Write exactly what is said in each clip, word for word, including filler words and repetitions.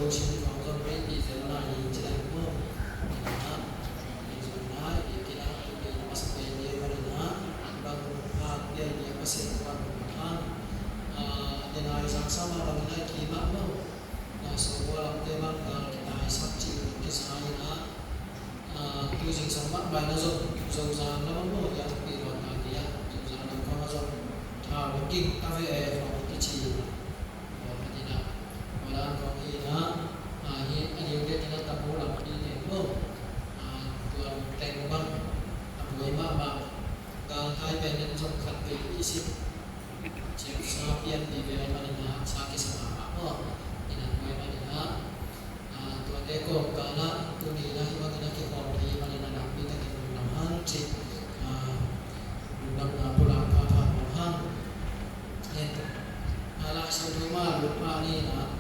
Sin kong zong repeat zel lai ci lai maw. Ina, i zong lai, i kila, i kila masa pen i manin ah, bang hong pha pia i a Pasian kuan hong pha. Ah, ina i zang sa mah bang ina i ki mah maw. Na so bua lamte bang gal kitai sak ci kisa ina. Ah, tu zingsang mah bai na zong, zong zang na bang maw, ya pi luan ta kia, zong zang na kong zong. Thau king ta ve e, kong kici. Tua hi na, tua dan kong hi na, a, hi, a liu dek hi na tamu lam hi teng lo. A, tua teng bang, a buai mahmah. Galhai pen en zong khat vei i sik. Ciang sa pian pi vei manin a, sa kisa mahmah maw. Hi na buai manin a, a, tuate kawmkal ah, tuni na hi bangin a kikhawm thei manin a nakpi takin lungdam hang ci. A, lungdamna pulak pha pha mawk hang. Amen. A, Lai Siangtho mah Luka ni na,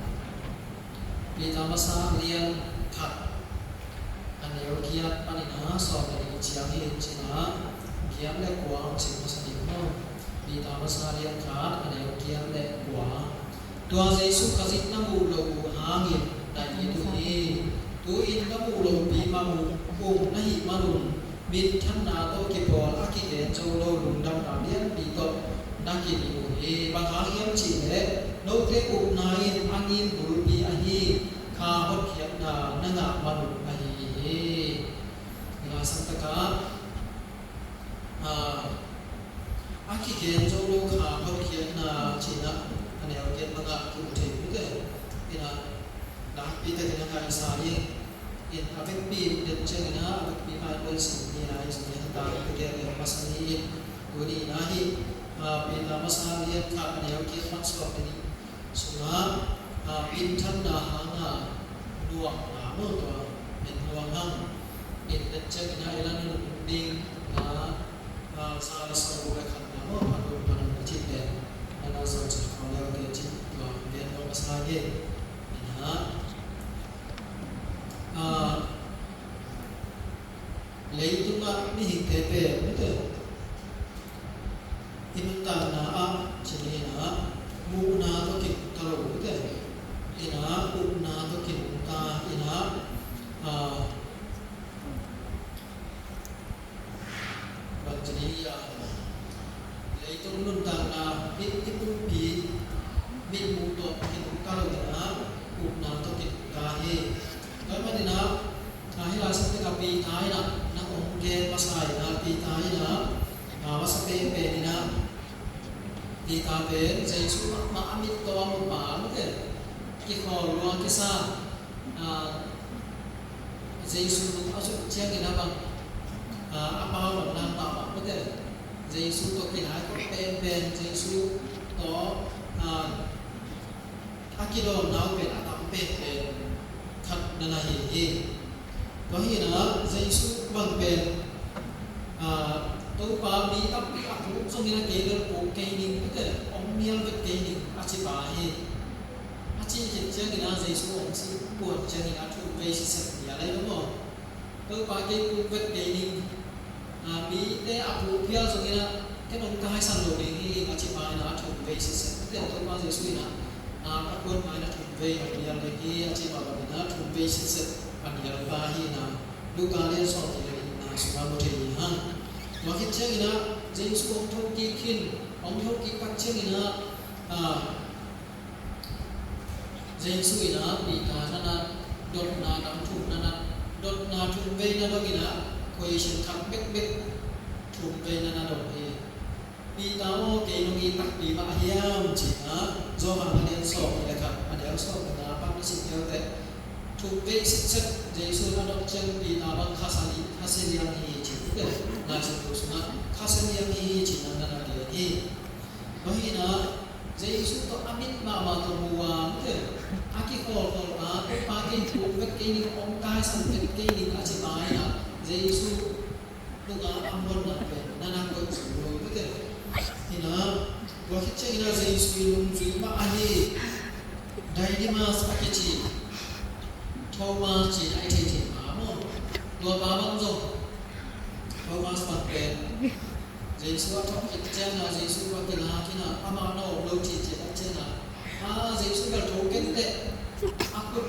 Peter masa lian khat a neu giat panin a sawm le nih ciang hi ci na, giat le kua hong cih masa ding maw. Peter masa lian khat a neu giat le kua. Tua Jesu Khazih na muh loh uh hangin na it uh hi. Tu-in na muh lohpi mah uh, ung na hih manun, minthanna tawh kipawl a kigen zo lo lungdamna lianpi tawh na kinih uh hi. Bang hang hiam cih leh note upna in a ngim bulpi ahi kha hotkhiatna na ngah manun ahi hi. Nga sang takah, a, a kigen zo lo kha hotkhiatna cih na a neu giat bangah kimu thei uh te. Ina, nakpi takin a ngaihsa hi. In a vekpi den ciangin a, a vekpi mah in welsin ni a, in sung in a ta vekpi den le masa ni in, tuni na hi, a, Peter masa lian khat a neu giat bang sawm le nih sungah, a, minthanna hanga nuamna maw tua, min nuam hang, in den ciangin a i la nunung ding na, a, sa le sa le khat na maw, a nung panin a cih pen, a na zong cih khaw le a cih tua, gen nuam a sa hi. Ina, a, leitungah mihingte pen, mite, i nuntakna ah, cih ni na, muhna tawh kipuk ta lo, mite, ina, upna tawh kipuk ta, ina, a, Bang ci ding hiam, leitung nuntakna, i, i pumpi mitmuh tawh kipuk ta lo in a, upna tawh kipuk ta hi. Tua ahih manin a, a, hih lai siangtho ah Peter in a, na hong gen masa in a, Peter in a, a, masa penpen in a, Peter pen Jesu mahmah a mit tawh a mu pa, mite, kikhawl lua kisa, a, Jesu nung a zuk ciangin a bang, a, a pau lam lam pau lam mite. Jesu tawh kilai kawm penpen, Jesu tawh, a, a kidawnna uh pen a tam penpen khat na na hi hi. Tua hi na Jesu bang pen, a, Topa mi tampi a puk zongin a kei bel puk kei ning mite, hong mial vet kei ning a ci pa hi. A cih khit ciangin a Jesu hong sih puan ciangin a thum vei sitset hi a lei lo maw. Topa kei puk vet kei ning. A, mite a puk phial zongin a ken hong taisan lo ding hi ing a ci pa in a thum vei sitset. Tua Topa Jesu in a, a, a kuan ma in a thum vei hong nial ding hi a ci pa bangin a thum vei sitset a nial pa hi na. Luka lian sawm le nihna sungah mu thei hi hang. Tua khit ciangin a Jesu hong thokik khin, hong thokik tak ciangin a, a, Jesu in a Peter na na dotna dang thum na na, dotna thum vei na dong in a, question khat bekbek thum vei na na dong hi. Peter aw, kei nong it takpi mah hiam ci a, Johan a lian sawm le khat, a neu sawm le nga pan na sim kei uh teh. Thum vei sitset Jesu in a dot ciang Peter bang khasa liang, khasi liang hi ci teh. Lai Siangtho sungah khasi liang hi ci na na na gen hi. Tua hi na, Jesu tawh a mit mahmah tawh mu a, mite, a kikholkhol a, Topa kei puk vet kei ning, hong taisan vet kei ning a ci pa in a, Jesu tungah a muanna pen na na koih zo lo, mite. Hi na, tua khit ciangin a Jesu i nungzui mah ahi Didymus a kici, Thomas ci-in a i thei thei pa maw. Tua pa bang zong, Thomas bang pen Jesu a thawh khit ciangin a, Jesu va kilak in a, amah na om lo cih ciang a ciangin a, a, Jesu bel tho kei teh, a khut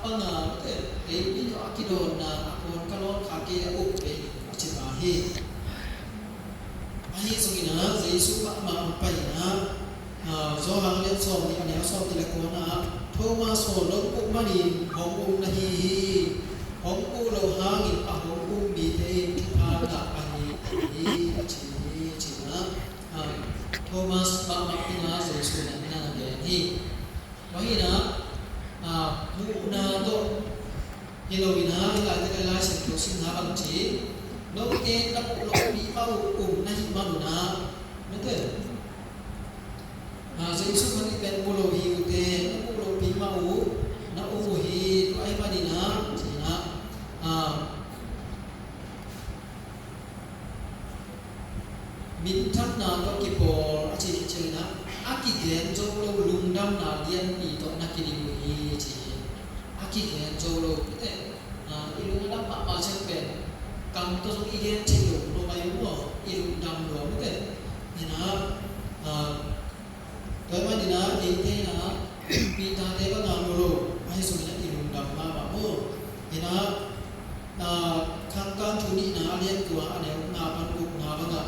Banga mite, ei mi tawh a kidawnna a pawn ka lawn kha kei a, uk ve, a ci mah hi. Ahi zongin ah Jesu mahmah hong pai in ah, Johan lian sawm nih, a neu sawm nih le kuana ah, Thomas aw, nong muh manin hong um na hi hi. Hong muh loh hangin a hong um mite in thupha ngah ahi hi, a ci hi, ci-in ah, ah, Thomas mahmah in ah Jesu in ah na gen hi. Tua hi-in ah, ah, muhna tawh hi lo-in ah, hih laitak a Lai Siangtho simna bang ci, note na muh lohpi mah uh um na hih man un ah, mite, ah, Jesu Khazih pen mu lo hi uh teh, na muh lohpi mah uh na um uh hi, tua ahih manin ah, ci-in ah, ah, minthanna tawh kipawl a cih khit ciangin ah, a kigen zo lo lungdamna lianpi tawh na kidim uh hi, ci hi. A kigen zo lo, mite, ah, i lung a dam mahmah ciang pen kam tawh zong i gen thei lo, lo mai uh maw, i lungdam lo, mite. Hi-in ah, ah, tua ahih manin ah, eite in ah, Peter-te banga mu lo, ahi zongin ah i lungdam mahmah maw. Hi-in ah, ah, Khangtan thu nihna a lian kua, a neu nga pan gukna bangah,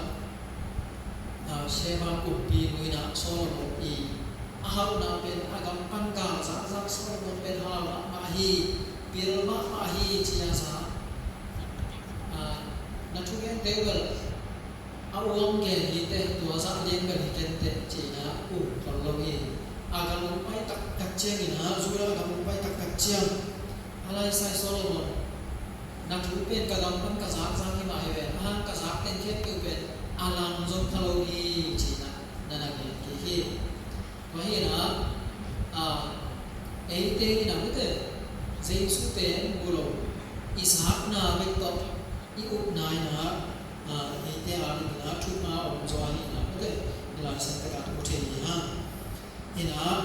ah, Sheba kumpi nu in ah Solomon i a hauhna pen a gam pan gal zahzah, Solomon pen hau mahmah hi, pil mahmah hi, ci-a sa, ah, na thugente uh bel a uang gen hi teh, tua zah lian bel hi ken teh, ci-in ah um khol lo hi. A gam hong pai taktak ciangin ah, Judah a gam hong pai taktak ciang, a laisai Solomon, na thu pen ka gam pan ka zakzak hi mah hi ve, a hang ka zak teng khempeuh pen a lang zong pha lo hi, ci-in ah na na gen kik hi. Tua hi-in ah, ah, eite in ah, mite, Jesu pen mu lo, i zakna bek tawh i upna in ah, ah, eite adingin ah thupha om zaw hi-in ah, mite, i Lai Siangtho ah mu thei hi hang. Hi-in ah,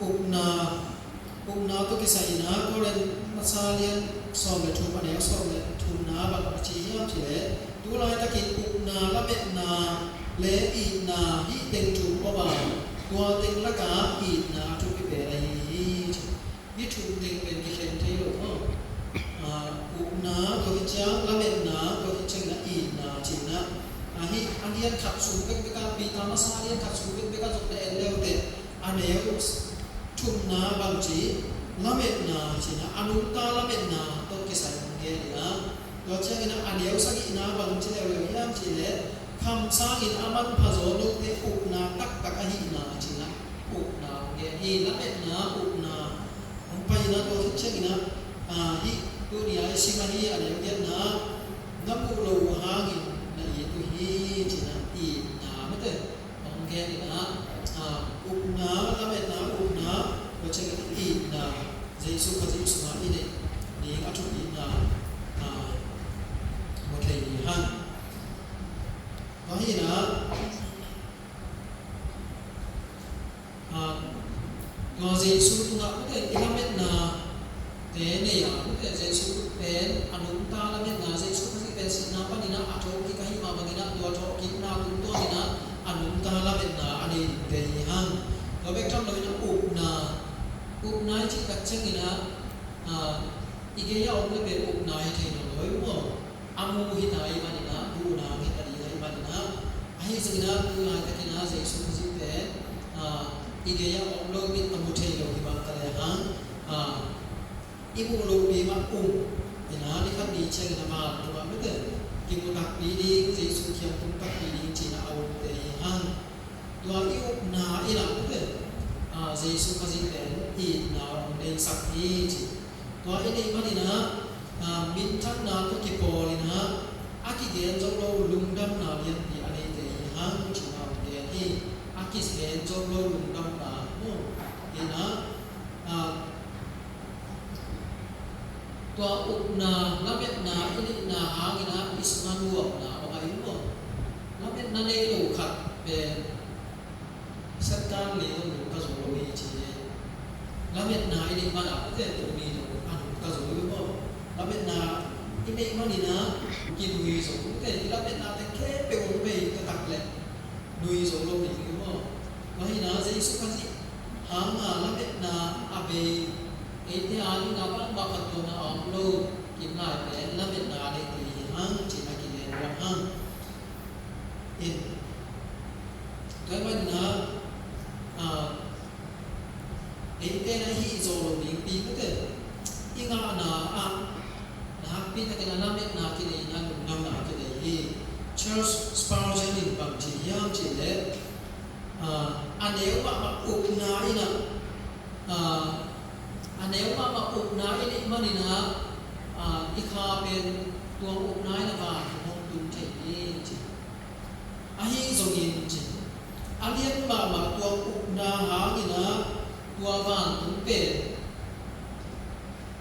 Ukna, ukna tawh kisai in ah, Korin masa lian sawm le thum, a neu sawm le thumna bang a ci hiam cih leh, tu laitakin ukna, lametna le itna, hih teng thum om a, tua teng lakah itna thupi pen ahi hi. Hih thum teng pen kikhen thei lo maw. Ah, ukna, tua khit ciang lametna, tua khit ciang itna, ci-in ah, ah, hih a lian khat sung bekbek ah, Peter masa lian khat sung bekbek ah zong na en le uh teh, a neu thumna bang ci, lametna, ci-in ah, a nungta lametna tawh kisai hong gen in ah, tua ciangin ah a neu sagihna bang ci leuleu hiam cih leh, kamsangin a manpha zaw note ukna taktak ahihna, ci-in ah, ukna hong gen hi. Lametna, ukna hong pai in ah, tua khit ciangin ah, ah, hih tuni-a i sim ahi a neu giatna, na muh loh uh hangin na it uh hi, ci-in ah, itna, mite, hong gen in ah, ah, ukna, lametna, ukna, tua ciangin itna, Jesu Khazih sungah i neih ding a thupina, ah, mu thei hi hang. Tua hi-in ah, ah, tua Jesu tungah, mite, i lametnate nei a, mite, Jesu pen a nungta lametna, Jesu Khazih pen sihna panin ah a thawhkik ahih mah bangin ah, tua thawhkikna tungtawnin ah a nungta lametna a nei dingte hi hang. Tua bek tham loin ah ukna, ukna i cih tak ciangin ah, ah, i gei-ah om le pen ukna hi thei nawn lo hi maw. A mu hi ta ahih manin ah, muhna hi ta ding ahih manin ah, ahi zongin ah tu laitakin ah Jesu Khazih pen, ah, i gei-ah om lo, mit tawh mu thei lo hi bang ta lehang, ah, i muh lohpi mah um in ah, ni khat ni ciangin ah vantung ah, mite, kimu takpi ding, Jesu kiang tung takpi ding ci-in ah a umte hi hang. Tua i ukna in ah, mite, ah, Jesu Khazih pen itna hong neisak hi ci. Tua i neih manin ah, ah, minthanna tawh kipawl in ah, a kigen zo lo lungdamna lianpi a neite hi hang, ci-in ah hong gen hi. A kigen zo lo lungdamna, maw. In ah, ah, tua ukna, lametna i neihna hangin ah i sungah nuamna om ahi maw. Lametna nei lo khat pen Satan le zong nungta zo lo hi ci hi. Lametna i neih manin ah, mite, tuni zong a nungta zo lo hi maw. Lametna i neih manin ah kinui zo, mite, i lametna teng khempeuh hong bei taktak leh nui zo lo ding hi maw. Tua hi-in ah Jesu Khazih hanga lametna a bei eite a dingin a bangmah khat tawh a om lo, kim lai pen lametna a neite hi hang ci-in a kigen nuam hang. In, tua ahih manin ah, ah, eite na hih zawh lo dingpi mute, i ngahna ah nakpi takin a lametna kinei in a lungdamna kinei hi. Charles Spurgeon in bang ci hiam cih leh, ah, a neu mahmah upna in ah, ah, a neu mahmah upna i neih manin ah, ah, i kha pen tua upna in a vantung hong tun thei hi ci. Ahi zongin ci, a lian mahmah tua upna hangin ah tua vantung pen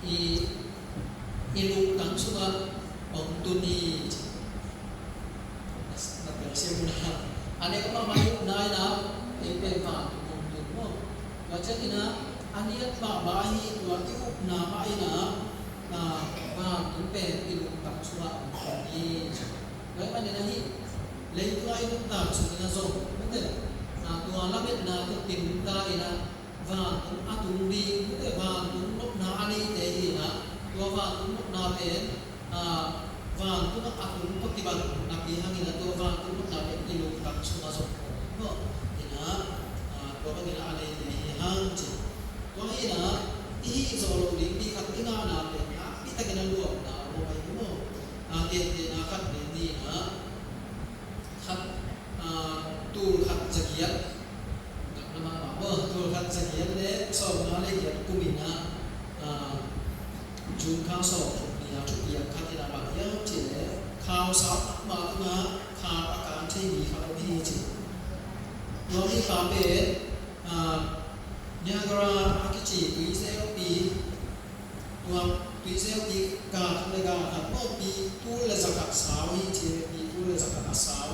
i, i lungtang sungah hong tun hi ci. Na, na tel siam un ah. A neu mahmah upna in ah ei pen vantung hong tun maw. Tua ciangin ah a lian mahmah ahi tua i upna mah in ah, ah, vantung pen i lungtang sungah hong tun hi ci. Tua ahih manin ah hih leitung a i nuntak sungin ah zong, mute, ah, tua lametna tawh kinta in ah vantung a tung ding, mute, vantung nopna a neite hi in ah, tua vantung nopna pen, ah, vantung a tung tawh kibang napi hangin ah tua vantung nopna pen i lungtang sungah zong om maw. In ah, ah, tua bangin ah a neite hi hang ci. Tua hi in ah i hih zawh loh dingpi khat i ngahna pen nakpi takin a luatna om ahi maw. Ah, gentehna khat gen ni in ah, khat, ah, tul khat za giat, ngakna mahmah maw, tul khat za giat le sawmnga le giat kum in ah, ah, June kha sawmthum ni a thupiak khat in ah bang hiam cih leh khau sau mahmah tungah khau a kan thei mi khat om hi ci. Tua mi kha pen, ah, Niagara a kici tuizelpi, tua tuizelpi gal khat le gal khat maw, pi tul le za khat sau hi ci, pi tul le za khat a sau.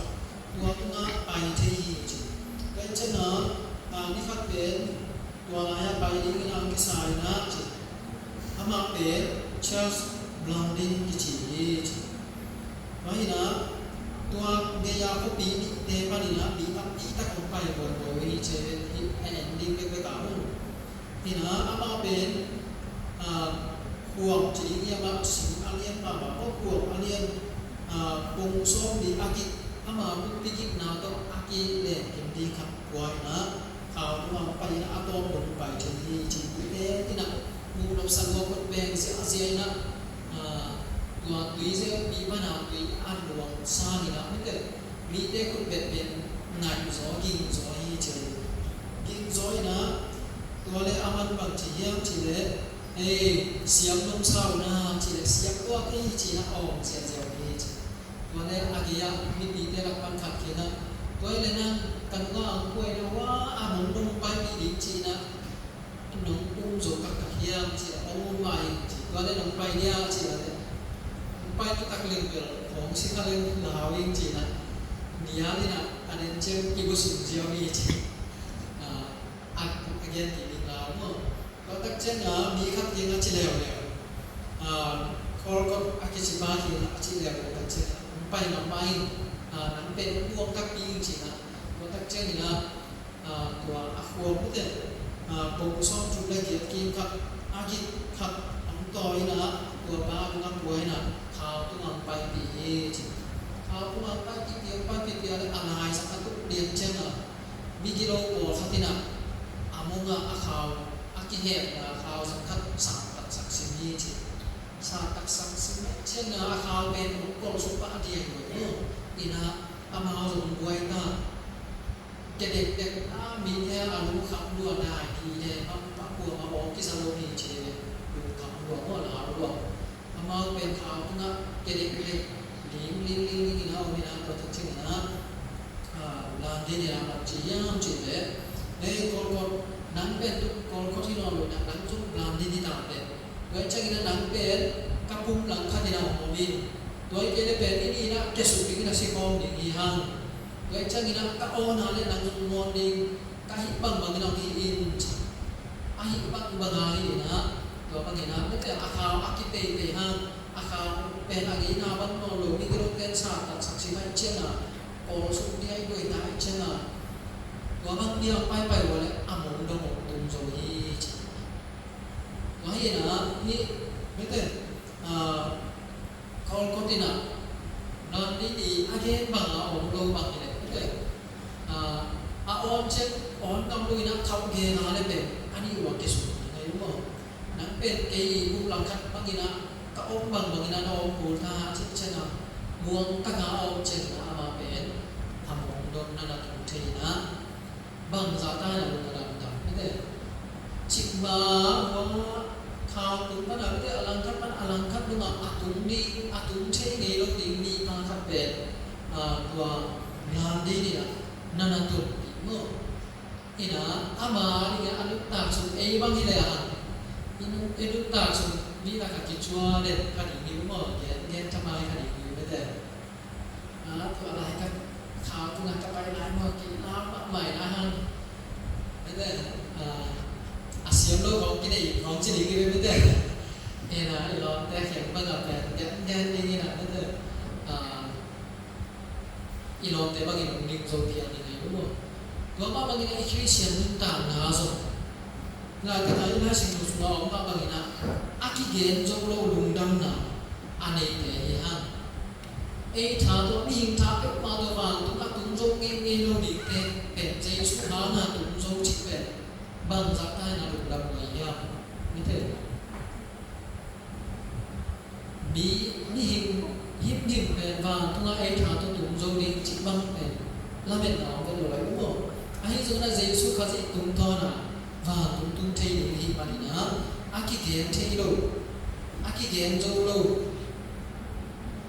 Tua tungah pai thei hi ci. Tua ciangin ah, ah, ni khat pen tua lai-ah pai dingin ah hong kisa in ah ci. Amah pen Charles Blondin kici hi ci. Tua hi in ah tua gei-a khuapi mite panin ah mi tampi tak hong pai buaibuai uh hi ci, hi a en ding bekbek a um. Hi in ah amah pen, ah, khuang ci ding hiam, amah sing a lian mahmah, khuang a lian, ah, pung sawmli a gik, ama bukpi gikna tawh a kilen kim ding khat pua in ah khau tungah pai in ah a tawp dong pai thei hi ci. Tuite in ah muh nopsa lua khut beng ziahziah in ah, ah, tua tuizelpi pan a tui a luang sang in ah mite, mite khut beng pen ngaih zaw ging zaw hi ci. Ging zaw in ah tua leh aman bang ci hiam cih leh, "Ei, siam nong sa uh na," cih leh, "Siam tuak hi," ci-in a awng ziahziah uh hi ci. Tua leh a gei-ah mipite lak pan khat kiangah, "Tua hi leh nang ka nungah hong kuai na uh a, a nong dong paipih ding," ci-in ah, "Nong um zo kakak hiam?" ci-in a, "Hong um mah ing," ci. "Tua leh nong pai dia?" ci-in a leh, "Hong pai taktak leng bel hong si kha leng lau ing," ci-in a, nial in ah a den ciang kibusin ziau hi ci. Ah, a, a gen kik ding lau maw. Tua tak ciangin ah mi khat kiangah ci leuleu. Ah, Colcott a kici pa kiangah ci leuleu tak ciangin ah, "Hong pai mahmah ing, ah, nang pen hong buang takpi ing," ci-in ah. Tua tak ciangin ah, ah, tua a khua mute, ah, pung sawmthum le giat kim khat, a gik khat hong tawi in ah, tua pa a dungah pua in ah khau tungah hong paipih hi ci. Khau tungah hong paipihpih, hong paipihpih a leh a laizang a tuk lian ciangin ah migilo pawlkhat in ah a mongah a khau, a kihemna khau zang khat sat taksak sim hi ci. Sat taksak sim ahih ciangin ah a khau pen hong kolsuk pah a diai lua hi. In ah amau zong buai ta. Kia dekdek a, mite a lungkham lua dai hi leh, a, a kuamah awng kisa lo hi ci leh, lungkham lua maw, lau lua. Amau pen khau tungah kia dekdek ling ling ling ling in a om in ah, tua tak ciangin ah, ah, Blondin in ah bang ci hiam cih leh, "Ei, Colcott, nang pen tu Colcott hi nawn lo in ah, nang zong Blondin hi ta pen. Tua ciangin ah nang pen ka pum langkhat in ah hong om in. Tua hi kei leh pen i nih in ah kia suk ding in ah si khawm ding hi hang. Tua ciangin ah ka awn a leh nang zong awn ding, ka hih bangbang in ah hong hih in," ci. A hih bangbang a hih in ah, tua bangin ah, mite a khau a kipeipei hang, a khau pen a ngeina bang nawn lo, migilote in sat taksak sim ahih ciangin ah, kolsuk diai guai ta ahih ciangin ah, Tua bang piang paipai uh leh a mong dong hong tung zo hi ci. Tua hi inah hih mite, ah, Kawlkawt inah Nandi ni a gen banga om lo bang hi leh mite, ah, a awn ciang awn ngam lo inah khauh gen a le pen a nih uh a kisuk ngai uh maw? Nang pen kei i guk langkhat bangin ah ka om bangbangin ah na om kul ta, a cih ciangin ah muang taka a om ciangin ah amah pen a mong dong na na tung thei inah bangzah ta inah lung a dam dam mite. Cikmah hua khau tung pan a mite, a langkhat pan a langkhat dongah a tung ding, a tung thei ngei lo ding mi pakhat pen, ah, tua Nandi ni ah na na tun ding maw? Inah ama dingin a nuntak sung ei bang hi leh a hang i nun, i nuntak sung mi lak a kicua den kha ding hi uh maw? Gen, gen thamai kha ding hi uh mite. A, tua lai ka khau tungah ka pai lai maw, kilau mahmah inah hang mite. A, a siam lo khawng kineih khawng ci ding hi uh mite. Inah i lawmte kheng bangah pen gen, gen ding inah mite. A, i lawmte bangin hong dim zo pian i ngei uh maw? Tua mah bangin a i Khristian nuntakna zong laitak a i Lai Siangtho sungah om mah bangin ah a kigen zo lo lungdamna a neite hi hang. Ei tha tawh, mihing tha peuhmah tawh vantung a tung zo ngeingei lo dingte pen Jesu hanga tung zo cih pen bangzah ta inah lungdam ngai hiam? Mite. Mi, mihing himhim pen vantungah ei tha tawh tung zo ding cih bang pen lametna om vet lo lai uh maw? Ahi zongin ah Jesu Khazih tungtawn a vantung tung thei ding ahih manin ah a kigen thei lo, a kigen zo lo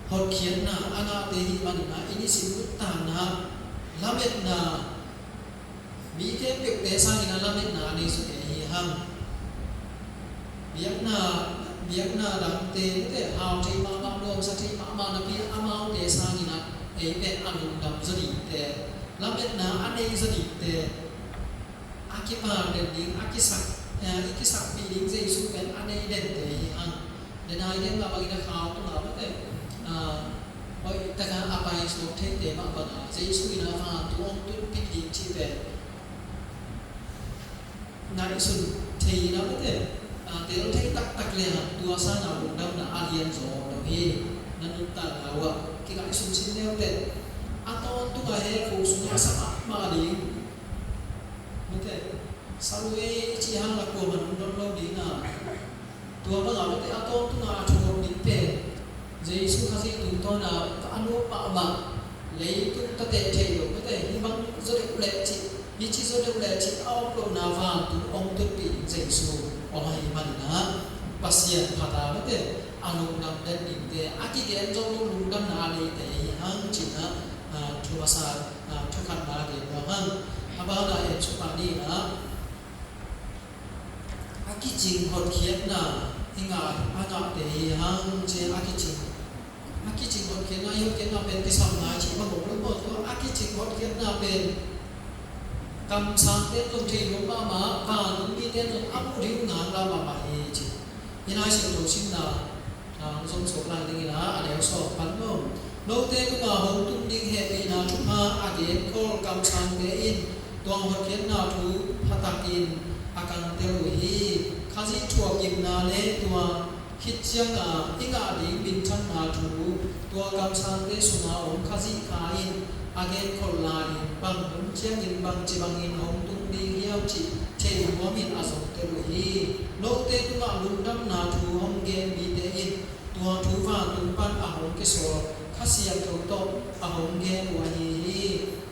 hotkhiatna a ngahte ahih manin ah i nisim nuntakna lametna mi khempeuhte sangin a lametna a nei zawte hi hang. Biakna, biakna dangte mite hau thei mahmah, nuamsa thei mahmah napi amaute sangin ah ei pen a lungdam zaw dingte, lametna a nei zaw dingte, a kipan den ding, a kisak, eh, i kisakpih ding Jesu pen a nei dente hi hang. Denai gen mah bangin a khau tungah mite, ah, hoih taka a paisuak theite mah banga Jesu in a vantung hong tunpih ding cih pen ngaihsun thei in a mite, ah, tel thei taktak le hang tua sangin a lungdamna a lianzaw dong hi. Na nuntakna uh ah kingaihsun sin leuteh a tawntungah hell khuk sungah sa mahmah ding. Mite, sa luai cih hang la kuamah nungdon lo ding a. Tua bangah mite a tawntungah a thuak ding pen Jesu Khazih tungtawn a ka a nuam mahmah, leitung ka teh theih loh mite, hih bang zaw deuh leh cih, hih ci zaw deuh leh cih a om lohna vantung hong tunpih ding Jesu hong ahih manin ah Pasian phat a mite a lungdam den dingte, a kigen zo lo lungdamna a neite hi hang ci-in ah, ah, thu masa, ah, thu khatna gen nuam hang. A banah en suk pah ni in ah a kicing hotkhiatna i ngah, a ngahte hi hang ci. A kicing, a kicing hotkhiatna, i hotkhiatna pen kisam ngai cih bang om lo maw? Tua a kicing hotkhiatna pen kamsangte zong thei lo mahmah, vantung mite zong a muh ding uh ngaklah mahmah hi ci. I Lai Siangtho simna, ah, hong zom suak lai ding in ah, a neu sawm pan maw? Note tungah hong tung ding hehpihna thupha a genkhol kamsangte in tua hotkhiatna thu pha takin a kangtel uh hi. Khazih thuakgimna le tua khit ciangah i ngah ding minthanna thu, tua kamsangte sunga om Khazih kha in a genkhol lai-in bang hun ciangin bangci bangin hong tung ding hiam cih thei nuamin a zongtel uh hi. Note tungah lungdamna thu hong gen mite in tua thu vantung pan a hong kisawl Kha Siangtho tawh a hong gen uh ahi hi.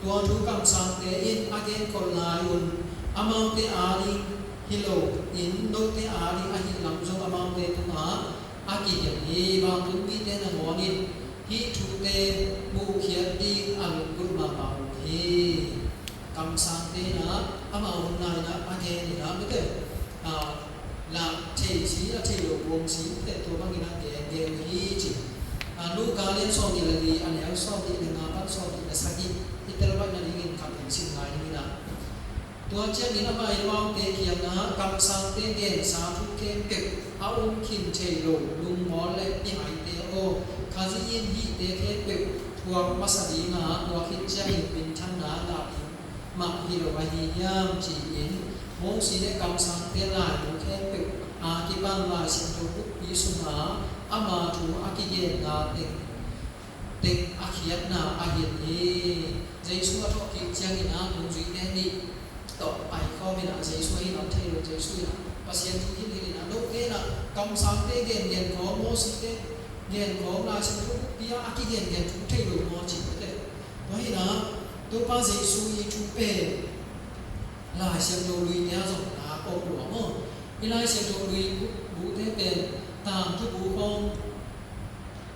Tua thu kamsangte in a genkhol lai-un amaute ading hi loin note ading ahih lam zong amaute tungah a kihel hi. Vantung mite nangawn in hih thute muhkhiat ding a lunggulh mahmah uh hi. Kamsangte in ah amau hun lai-in ah a gen in ah mite, ah, la thei si, la thei lo buang si, mite tua bangin ah gen gen uh hi ci. Ah, Luka lian sawm nih le li, a neu sawm nih le nga pan sawm nih le sagih i tel baih nadingin khat in sim ngai ning in ah. Tua ciangin amah in amaute kiangah kamsangte gensa thu khempeuh a um khin thei lo lungmual le mihaite aw, Khazih in hihte khempeuh thuak masa ding a, tua khit ciangin minthanna ngah ding mah hi lo ahi hiam ci-in Mosi le kamsangte laibu khempeuh a kipan Lai Siangtho bukpi sungah ama thu a kigenna teng teng a khiatna a hilh hi. Jesu a thawhkik ciangin ah nungzuite nih tawh paikhawm in ah Jesu a hilh thei lo, Jesu in ah Pasian thu hilh hilh in ah note in ah kamsangte gengen khawng, Mosite gengen khawng, Lai Siangtho bukpi ah a kigengen thu thei lo maw ci mate. Tua hi in ah Topa Jesu i thu pen Lai Siangtho luite ah zong na kawk lua maw. I Lai Siangtho lui bu, bute pen tangthu bu khawng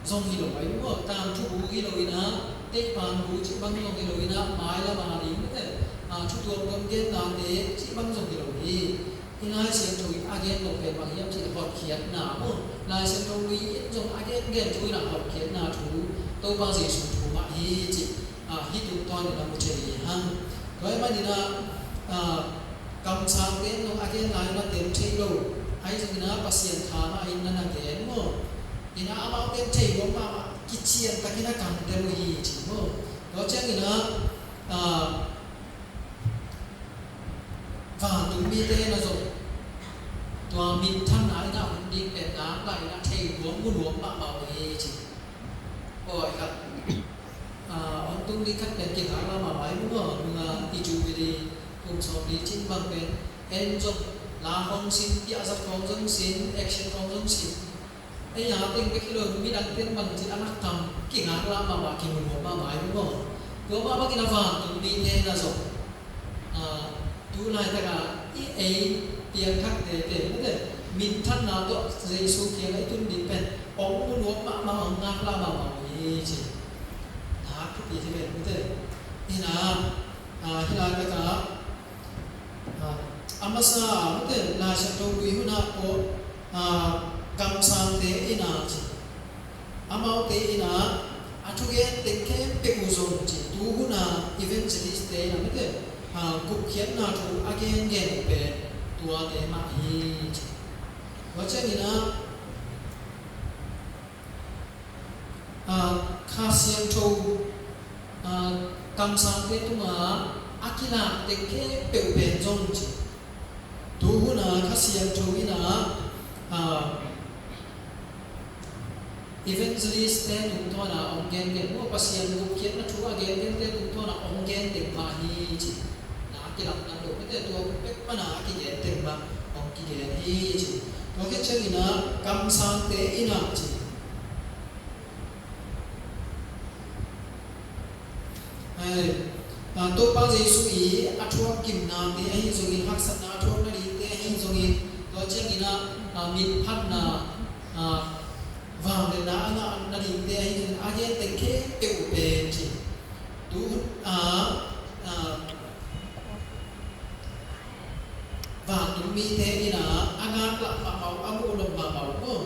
zong hi lo ahi maw, tangthu bu hi lo in ah, teipan bu cih bang zong hi lo in ah, mailam a ding mite, a, thu tuamtuam gennate cih bang zong hi lo hi. I Lai Siangtho in a gen lo pen bang hiam cih hotkhiatna maw, Lai Siangtho lui in zong a gengen thu in ah hotkhiatna thu, Topa Jesu thu mah hi cih, a, hih tungtawn in a mu thei hi hang. Tua ahih manin ah, a, kamsangte in zong a gen lai in a tem thei lo, ahi zongin ah Pasian tha mah in na na gen maw. In ah amaute in thei nuam mahmah, kician takin a kantel uh hi ci maw. Tua ciangin ah, a, vantung mite in a zong tua minthanna in a hun ding pen ngak lai in a thei nuam mu nuam mahmah uh hi ci. Aw, i khat, a, hong tung ding khat pen kingakna mahmah hi maw. Nung a i Jubilee kum sawmli cin bang pen en zong la hong sin, piahzat khawng zong sin, action khawng zong sin. Ei a teng bek hi lo, midang ten bang ci a lak tam, kingaklah mahmah, kimuhmuh mahmah hi maw. Tua mah bangin a vantung mite na zong, a, tu laitak a i ei piangthakte pen mite, minthanna tawh Jesu kiangah i tun ding pen hong muhmuh mahmah, hong ngaklah mahmah uh hi ci. Nak thupi ci pen mite. Hi na, a, hi laitak a, a, a masa mite Lai Siangtho lui hun ah pawh, a, kamsangte in a ci. Amaute in a, a thugen teng khempeuh uh zong ci. Tu hun a evangelist te in a mite, a, gupkhiatna thu a gengen uh pen tuate mah hi ci. Tua ciangin a, a, Kha Siangtho, a, kamsangte tungah a kilak teng khempeuh pen zong ci. Tu hun a Kha Siangtho in a, a, evangelist te tungtawn a hong gen teng maw, Pasian gupkhiatna thu a gen gen te tungtawn a hong gen teng mah hi ci. Na kilak na lo mite, tua pek pan a kigen teng mah hong kigen hi ci. Tua khit ciangin a kamsangte in a ci. Ai, a, Topa Jesu i a thuak kimnate ahi zongin, haksatna a thuak nadingte ahi zongin, tua ciangin a, a, mitphatna, a, vangliatna a ngah nadingte ahi zongin, a gen teng khempeuh uh pen ci. Tu, a, a, vantung mite in a, a ngaklah mahmah uh, a muh lawm mahmah uh maw.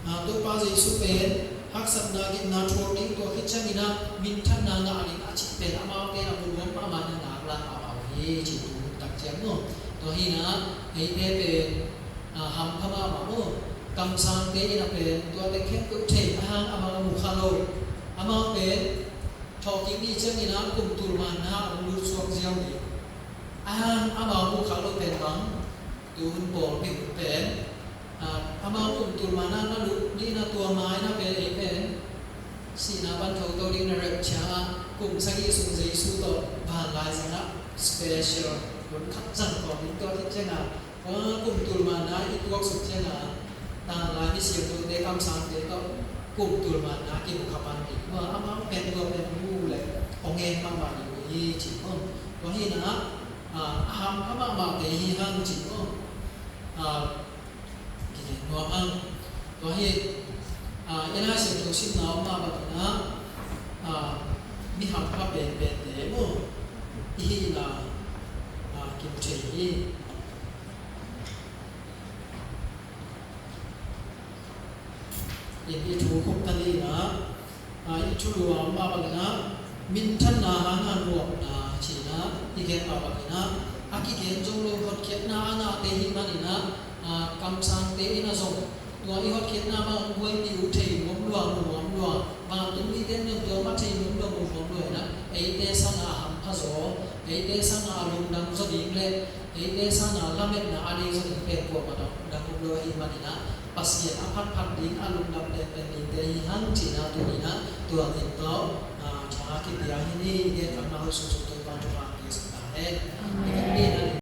A, Topa Jesu pen haksatna, gimna thuak ding, tua khit ciangin a minthanna ngah ding a cih pen amaute in a mu nuam mahmah, na ngaklah mahmah uh hi ci, tu hun tak ciang maw. Tua hi in a, eite pen, a, hampha mahmah maw. Kamsangte in a pen tuate khempeuh thei, a hang amau mu kha lo. Amau pen thawhkik ni ciangin a kum tul manna a hong lut suak ziau ni. A hang amau mu kha lo pen bang, tu hun pawlpi hun pen, a, amau kum tul manna na lut ni na tua mai na pen ei pen sihna pan thoto ding na rapture ah kum sagih sung Jesu tawh vanlai zang ah special hun khat zang kawm ding, tua khit ciang a, kum tul manna i tuaksuk ciang a, tanglai mi siangthote kamsangte tawh kum tul manna kimu kha pan ding. Tua amau pen tua pen mu le hong en mahmah ding uh hi ci maw. Tua hi in a, a, a hampha mahmahte hi hang ci maw. A, kigen nuam hang. Tua hi, a, i Lai Siangtho simna om mah bangin a, a, mi hampha penpente maw i hihna, a, kimu thei hi. In i thu khupna ni in a, a, i thulu a om mah bangin a, minthanna hanga nuamna ci in a i gen mah bangin a, a kigen zong lo hotkhiatna a ngahte hih manin a, a, kamsangte in a zong tua i hotkhiatna mah hong buaipih uh thei nuam lua, mu nuam lua, vantung mite in zong tua mah thei nuam lua, mu nuam lua in a, eite sangin a hampha zaw, Eite sangin a lungdam zaw ding le eite sangin lametna a nei zaw ding pen kuamah dang, dang om lo ahih manin ah, Pasian a phatphat ding a lungdam penpen dingte hi hang cihna tuni-in ah tua in tawh, ah, thu kipia hi ni. I gen kamna hoih sung sung Topa'n thupha hong pia sak ta hen. I gen ding